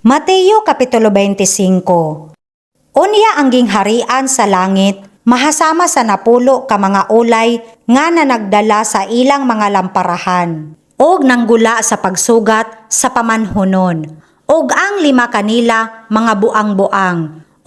Mateo Kapitulo 25. Unya ang gingharian sa langit mahasama sa 10 ka mga ulay nga nanagdala sa ilang mga lamparahan og nanggula sa pagsugat sa pamanhunon. Og ang 5 kanila mga buang-buang,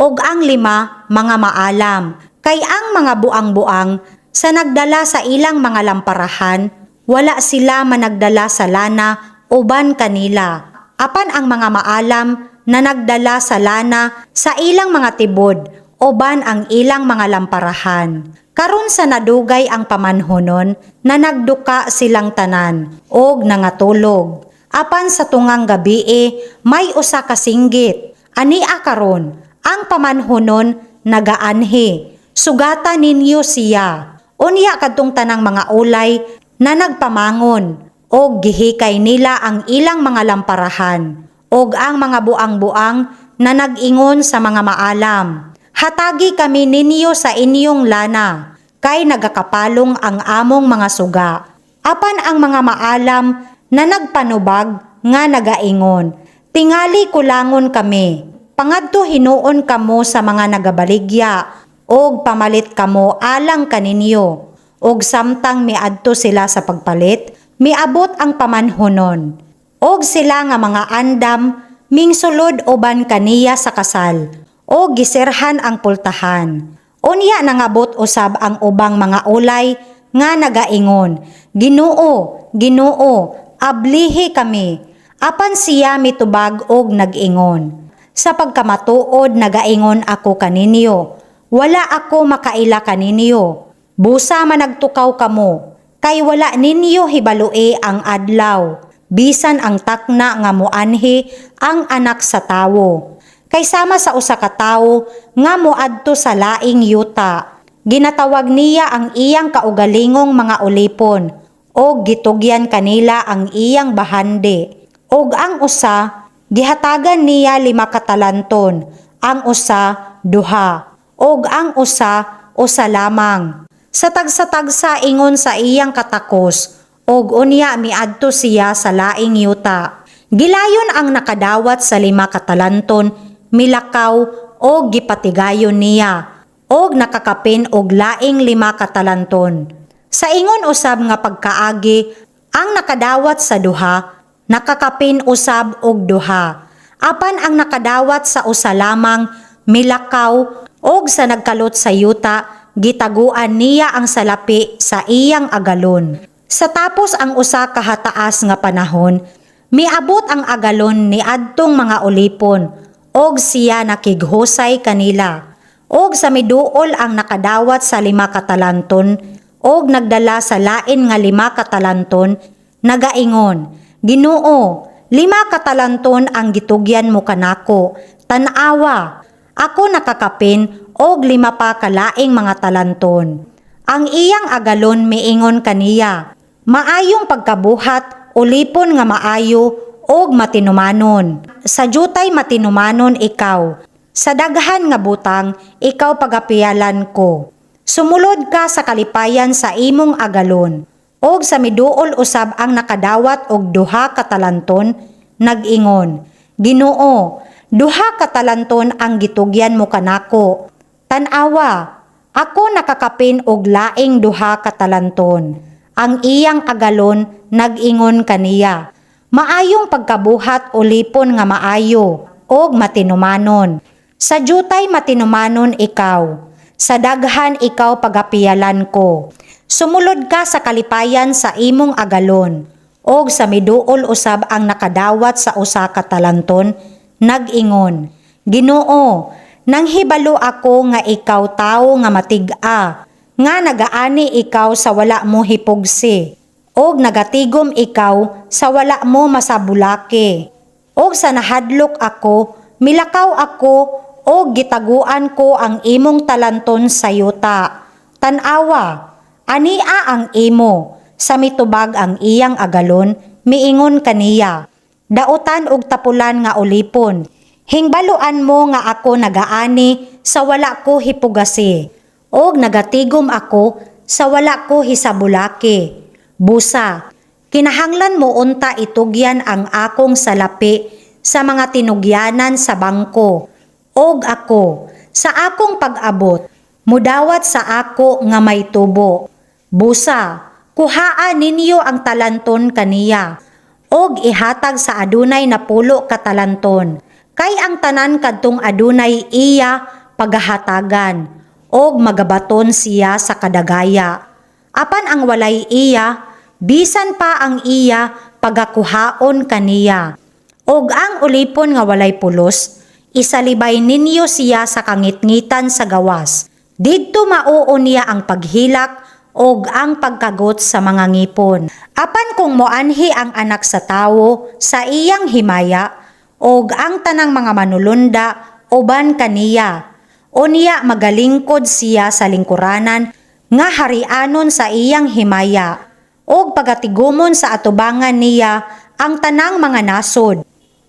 og ang 5 mga maalam. Kay ang mga buang-buang sa nagdala sa ilang mga lamparahan, wala sila managdala sa lana uban kanila. Apan ang mga maalam na nagdala sa lana sa ilang mga tibod, uban ang ilang mga lamparahan. Karon sa nadugay ang pamanhunon, na nagduka silang tanan, og nangatulog. Apan sa tungang gabii, may usa ka singgit: "Ania karon, ang pamanhunon nagaanhi. Sugata ninyo siya." Unya kadtong tanang mga ulay na nagpamangon, og gihikay nila ang ilang mga lamparahan. Og ang mga buang-buang na nag-ingon sa mga maalam, "Hatagi kami ninyo sa inyong lana, kay nagakapalong ang among mga suga." Apan ang mga maalam na nagpanubag nga nagaingon, "Tingali kulangon kami. Pangadto hinuon kamo sa mga nagabaligya, og pamalit kamo alang kaninyo." Og samtang miadto sila sa pagpalit, miabot ang pamanhunon. Og sila nga mga andam mingsulod uban kaniya sa kasal, og giserhan ang pultahan. Unya nangabot usab ang ubang mga ulay nga nagaingon, "Ginoo, Ginoo, ablihi kami." Apan siya mitubag og nag-ingon, "Sa pagkamatuod nagaingon ako kaninyo, wala ako makaila kaninyo. Busa managtukaw kamo, kay wala ninyo hibaloi ang adlaw, bisan ang takna nga moanhi ang Anak sa Tawo. Kay sama sa usa ka tawo nga moadto sa laing yuta. Ginatawag niya ang iyang kaugalingong mga ulipon, og gitugyan kanila ang iyang bahandi. Og ang usa gihatagan niya 5 ka talanton, ang usa 2, og ang usa 1 lamang. Sa tagsa-tagsa ingon sa iyang katakos, og unya miadto siya sa laing yuta. Gilayon ang nakadawat sa 5 ka talanton milakaw og gipatigayon niya, og nakakapin og laing 5 ka talanton. Sa ingon usab nga pagkaagi, ang nakadawat sa 2 nakakapin usab og 2. Apan ang nakadawat sa 1 lamang milakaw, og sa nagkalot sa yuta, gitaguan niya ang salapi sa iyang agalon. Sa tapos ang usa ka hataas nga panahon, miabot ang agalon ni adtong mga ulipon, og siya nakighusay kanila. Og sa miduol ang nakadawat sa 5 ka talanton, og nagdala sa lain nga 5 ka talanton, nagaingon, 'Ginoo, 5 ka talanton ang gitugyan mo kanako. Tan-awa, ako nakakapin og 5 pa kalaing mga talanton.' Ang iyang agalon miingon kaniya, 'Maayong pagkabuhat, ulipon nga maayo og matinumanon. Sa jutay matinumanon ikaw. Sa daghan nga butang, ikaw pagapiyalan ko. Sumulod ka sa kalipayan sa imong agalon.' Og sa miduol usab ang nakadawat og 2 ka talanton, nag-ingon, 'Ginoo, 2 ka talanton ang gitugyan mo kanako. Tan-awa, ako nakakapin og laing 2 ka talanton.' Ang iyang agalon nag-ingon kaniya, 'Maayong pagkabuhat, ulipon nga maayo og matinumanon. Sa jutay matinumanon ikaw, sa daghan ikaw pagapiyalan ko. Sumulod ka sa kalipayan sa imong agalon.' Og sa miduol usab ang nakadawat sa 1 ka talanton, nag-ingon, 'Ginoo, nanghibalo ako nga ikaw tawo nga matig-a, nga nagaani ikaw sa wala mo hipugsi, og nagatigom ikaw sa wala mo masabulaki. Og sa nahadlok ako, milakaw ako og gitaguan ko ang imong talanton sa yuta. Tan-awa, ania ang imo.' Sa mitubag ang iyang agalon, miingon kaniya, 'Dautan og tapulan nga ulipon. Hingbaluan mo nga ako nagaani sa wala ko hipugasi, og nagatigom ako sa wala ko hisabulaki. Busa, kinahanglan mo unta itugyan ang akong salapi Sa mga tinugyanan sa bangko. Og ako, sa akong pag-abot, mudawat sa ako nga may tubo. Busa, kuhaa ninyo ang talanton kaniya, og ihatag sa adunay 10 ka talanton. Kay ang tanan kadtong adunay iya pagahatagan, og magabaton siya sa kadagaya. Apan ang walay iya, bisan pa ang iya pagakuhaon kaniya. Og ang ulipon nga walay pulos, isalibay ninyo siya sa kangitngitan sa gawas. Didto mauon niya ang paghilak og ang pagkagot sa mga ngipon. Apan kung moanhi ang Anak sa Tawo sa iyang himaya og ang tanang mga manulunda uban kaniya, unya magalingkod siya sa lingkuranan nga harianon sa iyang himaya og pagatigumon sa atubangan niya ang tanang mga nasod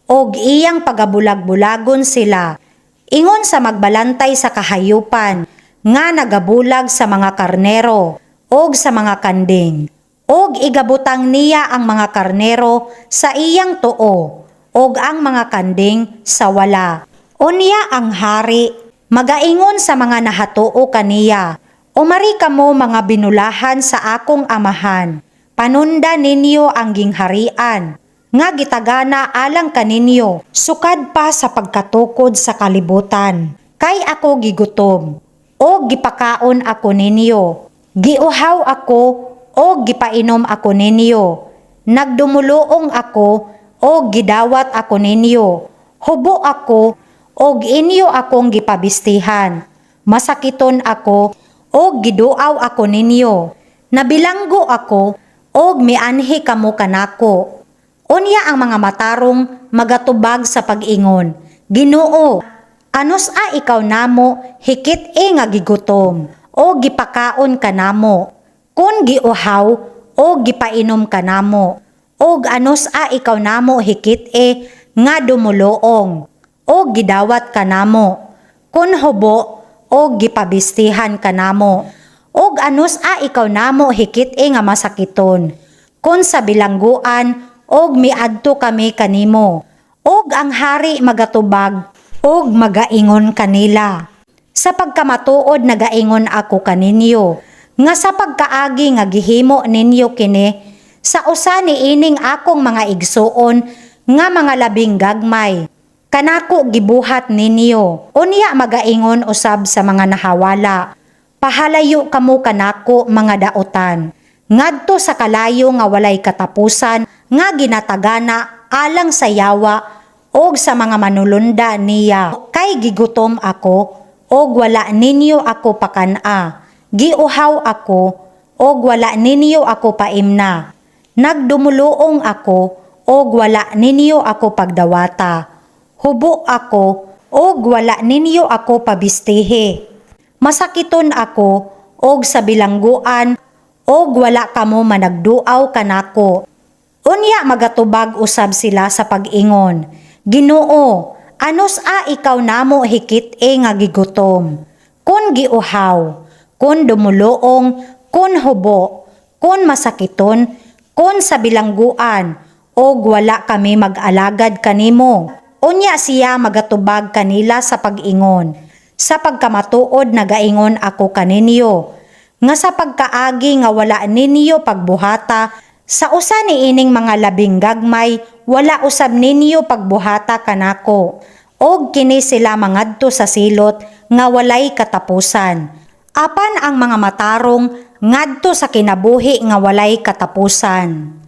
og iyang pagabulag-bulagon sila ingon sa magbalantay sa kahayupan nga nagabulag sa mga karnero og sa mga kanding. Og igabutang niya ang mga karnero sa iyang tuo og ang mga kanding sa wala. Unya ang hari magaingon sa mga nahatuo kaniya, "Umari kamo, mga binulahan sa akong Amahan. Panunda ninyo ang gingharian nga gitagana alang kaninyo sukad pa sa pagkatukod sa kalibutan. Kay ako gigutom og gipakaon ako ninyo. Giuhaw ako og gipainom ako ninyo. Nagdumuluong ako og gidawat ako ninyo. Hubo ako og inyo akong gipabistihan. Masakiton ako og giduaw ako ninyo. Nabilanggo ako og mianhi kamo kanako." Unya ang mga matarong magatubag sa pag-ingon, "Ginoo, anus a ikaw namo hikit-e nga gigutom o gipakaon kanamo, kun giuhaw o gipainom kanamo, og anus a ikaw namo hikit-e nga dumuluong o gidawat kanamo, kun hubo o gipabistihan kanamo, og anus a ikaw namo hikit-e nga masakiton, kun sa bilangguan og miadto kami kanimo?" Og ang hari magatubag og magaingon kanila, "Sa pagkamatuod nagaingon ako kaninyo nga sa pagkaagi nga gihimo ninyo kini sa usa niining akong mga igsuon nga mga labing gagmay, kanako gibuhat ninyo." Unya magaingon usab sa mga nahawala, 'Pahalayo kamo kanako, mga dautan, ngadto sa kalayo nga walay katapusan nga ginatagana alang sa yawa og sa mga manulunda niya. Kay gigutom ako og wala ninyo ako pakan-a. Giuhaw ako og wala ninyo ako paimna. Nagdumuluong ako og wala ninyo ako pagdawata. Hubo ako og wala ninyo ako pabistihi. Masakiton ako og sa bilangguan og wala kamo managduaw kanako." Unya magatubag usab sila sa pag-ingon, "Ginoo, anus a ikaw namo hikit-e nga gigutom, kun giuhaw, kun dumuluong, kun hubo, kun masakiton, kun sa bilangguan, og wala kami mag-alagad kanimo?" Unya siya magatubag kanila sa pag-ingon, "Sa pagkamatuod nagaingon ako kaninyo nga sa pagkaagi nga wala ninyo pagbuhata sa usa niining mga labing gagmay, wala usab ninyo pagbuhata kanako." Og kini sila mangadto sa silot nga walay katapusan. Apan ang mga matarong ngadto sa kinabuhi nga walay katapusan.